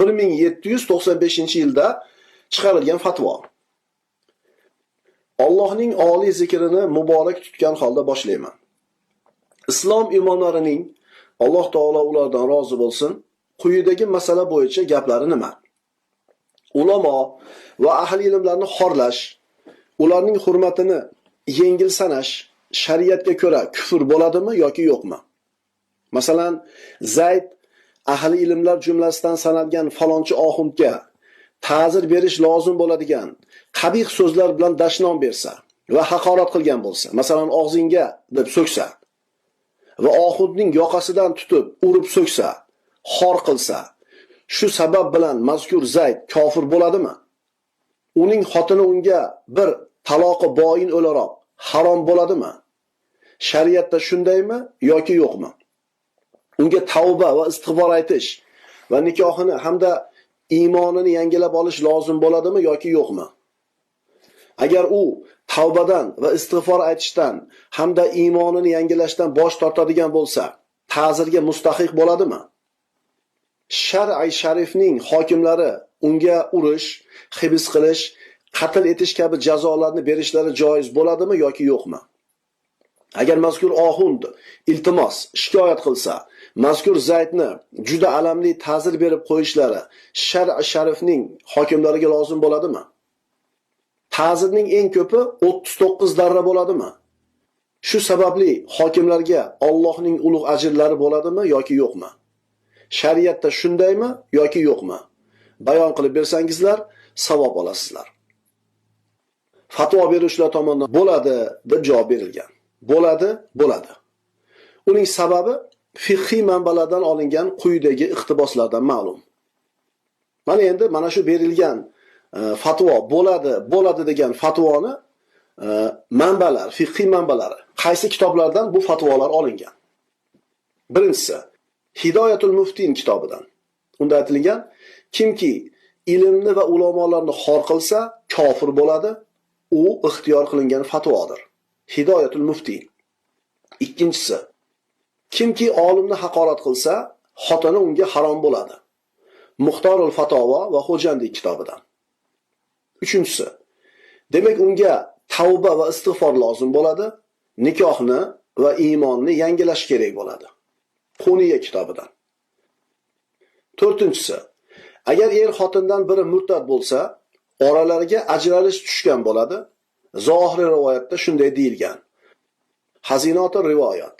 1795-yilda chiqarilgan fatvo. Allohning oliy zikrini muborak tutgan holda boshlayman. Islom imomlarining, Alloh taolo ulardan rozi bo'lsin, quyidagi masala bo'yicha gaplari nima? Ulamo va ahli ilmlarni xorlash, ularning hurmatini yengil sanash shariatga ko'ra kufr bo'ladimi yoki yo'qmi? Masalan, Zayd ahli ilmlar jumlasidan sanalgan falonchi oxundga ta'zir berish lozim bo'ladigan qabih so'zlar bilan dashnom bersa va haqorat qilgan bo'lsa, masalan, og'zingga deb so'ksa va oxundning yoqasidan tutib urib so'ksa, xor qilsa, shu sabab bilan mazkur Zayd kofir bo'ladimi? Uning xotini unga bir taloqi boin o'laroq harom bo'ladimi? Shariatda shundaymi yoki yo'qmi? Unga tavba va istig'for aytish va nikohini hamda iymonini yangilab olish lozim bo'ladimi yoki yo'qmi? Agar u tavbadan va istig'for aytishdan hamda iymonini yangilashdan bosh tortadigan bo'lsa, ta'zirga mustahiq bo'ladimi? Shar'i sharifning hokimlari unga urish, hibs qilish, qatl etish kabi jazolarni berishlari joiz bo'ladimi yoki yo'qmi? Agar mazkur oxund iltimos, shikoyat qilsa, mazkur Zaydni juda alamli ta'zir berib qo'yishlari shar'i sharifning hokimlariga lozim bo'ladimi? Ta'zirning eng ko'pi 39 darra bo'ladimi? Shu sababli hokimlarga Allohning ulug' ajrlari bo'ladimi yoki yo'qmi? Shariatda shundaymi yoki yo'qmi? Bayon qilib bersangizlar, savob olasizlar. Fatvo beruvchilar tomonidan bo'ladi deb javob berilgan. Bo'ladi, bo'ladi. Uning sababi fiqhiy manbalardan olingan quyidagi iqtiboslardan ma'lum. Mana endi mana shu berilgan fatvo bo'ladi, bo'ladi degan fatvoni manbalar, fiqhiy manbalari qaysi kitoblardan bu fatvolar olingan? Birinchisi Hidoyatul Muftin kitobidan. Unda aytilgan, kimki ilmni va ulamolarni xor qilsa, kofir bo'ladi. U ixtiyor qilingan fatvodir. Hidoyatul Muftin. Ikkinchisi, kimki olimni haqorat qilsa, xotini unga harom bo'ladi. Muxtorul Fatova va Xo'jandiy kitobidan. Uchinchisi, demak unga tavba va istig'for lozim bo'ladi, nikohni va iymonni yangilash kerak bo'ladi. Quniya kitobidan. To'rtinchisi, agar er xotindan biri murtad bo'lsa, oralariga ajralish tushgan bo'ladi. Zohiriy rivoyatda shunday deyilgan. Hazinotur rivoyat.